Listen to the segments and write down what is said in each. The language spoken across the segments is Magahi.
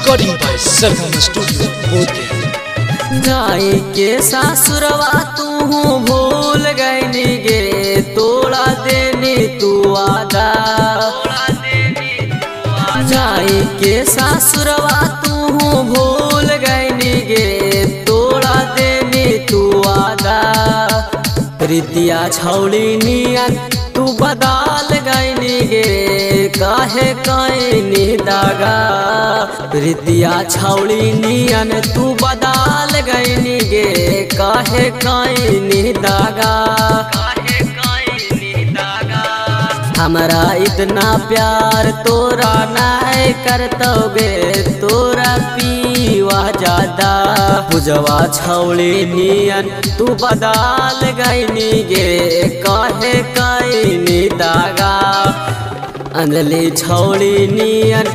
Recording by Sargam Studio, Bodh Gaya. जाई के सासुरवा तू भूल गईनी गे, तोड़ा देनी तू वादा। जाई के सासुरवा तू भूल गईनी गे, तोड़ा देनी तू वादा। प्रीतिया छौड़ी नियन तू बदाल गईनी गे, काहे कईनी दागा। प्रीतिया छौड़ी नियन तू बदाल गईनी गे, काहे कईनी दागा। हमरा इतना प्यार तोरा नाय करतोगे, तोरा पीवा ज्यादा। पूजवा छौड़ी नियन तू बदाल गईनी गे, काहे कईनी दागा। अंजलि छौड़ी नियन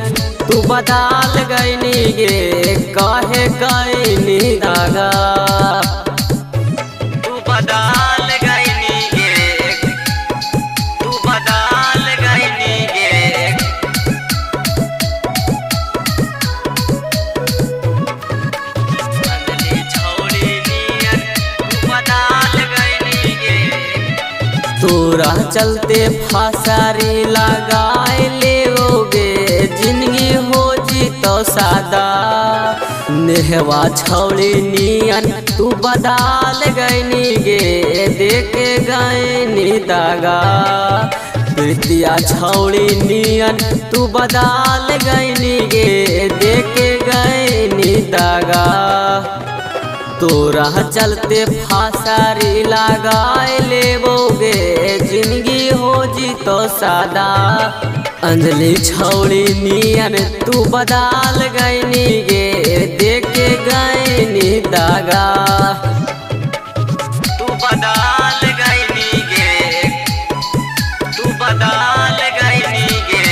तू बदाल गईनी गे, काहे कईनी दागा। तू बदाल गईनी गे, तू बदाल गईनी गे। अंजलि छौड़ी नियन तू बदाल गईनी गे। तोरा चलते फासारी लगाए लेओगे, जिंदगी हो जी तो सादा। नेहवा छौड़ी नियन तू बदाल गईनी गे, देके गईनी दागा। प्रीतिया छौड़ी नियन तू बदाल गईनी गे, देके गईनी दागा। तोरा चलते फासारी लगाए लेबोगे, जिंदगी हो जी तो सादा। अंजलि छौड़ी नियन तू बदाल गईनी गे, देके गईनी दागा। तू बदाल गईनी गे, तू बदाल गईनी गे।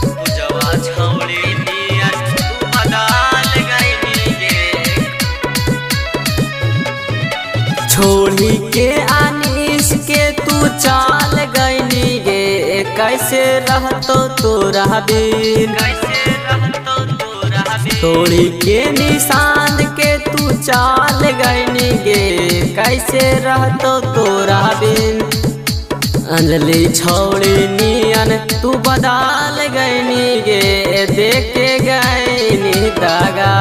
पूजवा छौड़ी नियन तू बदाल गईनी गे। छोड़ी के आनीस के तू चाल गईनी गे, कैसे रहतो तोरा बिन। छोड़ी के निशान के तू चाल गईनी गे, कैसे रहतो तोरा बिन। अंजलि छौड़ी नियन तू बदाल गईनी गे, देके गईनी दागा।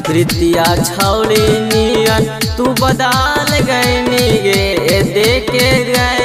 प्रीतिया छौड़ी नियन तू बदाल गईनी गे, देके गईनी।